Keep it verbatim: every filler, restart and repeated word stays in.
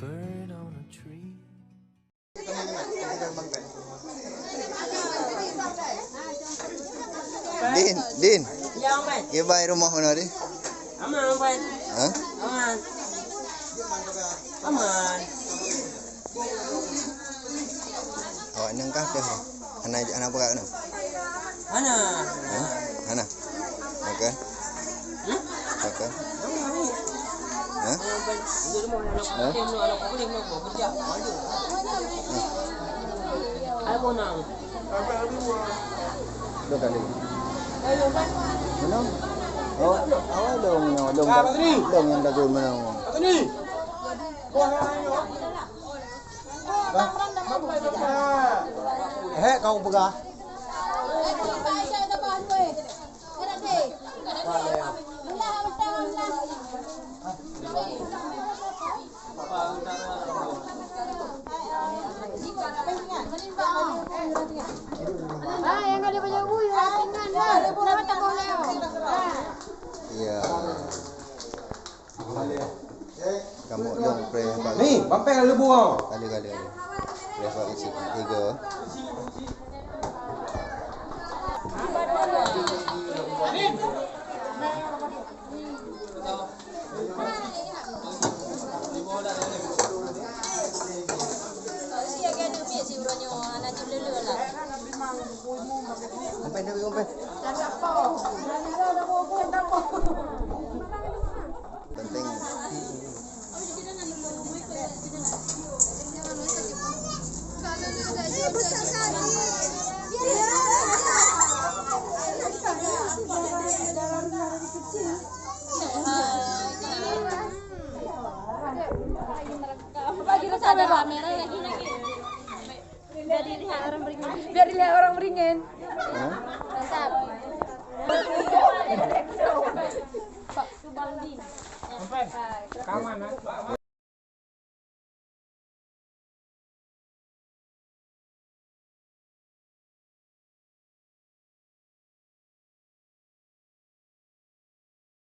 Bird on a tree. Din, Din. Ya, Bang Pai. Kiban rumoh keunoe, Din? Aman, Bang Pai. Hah? Aman. Aman. Awak nyan kah teuh? Hana, hana peugah keunoe? Hana. Hah? Hana. Oke. Hmm? Oke. Hah? Hah? Dua kali. Mana? Oh, awak dong, dong, dong yang dagu mana? Eh, kau peugah. Ya. Kamoe lôn preh bak. Ni, bampeng lam leubue. Kali, kali, kali. Preh bak isi tiga. Bampeng, bampeng. Penting. Biar dilihat orang beringin. Hah? Mantap.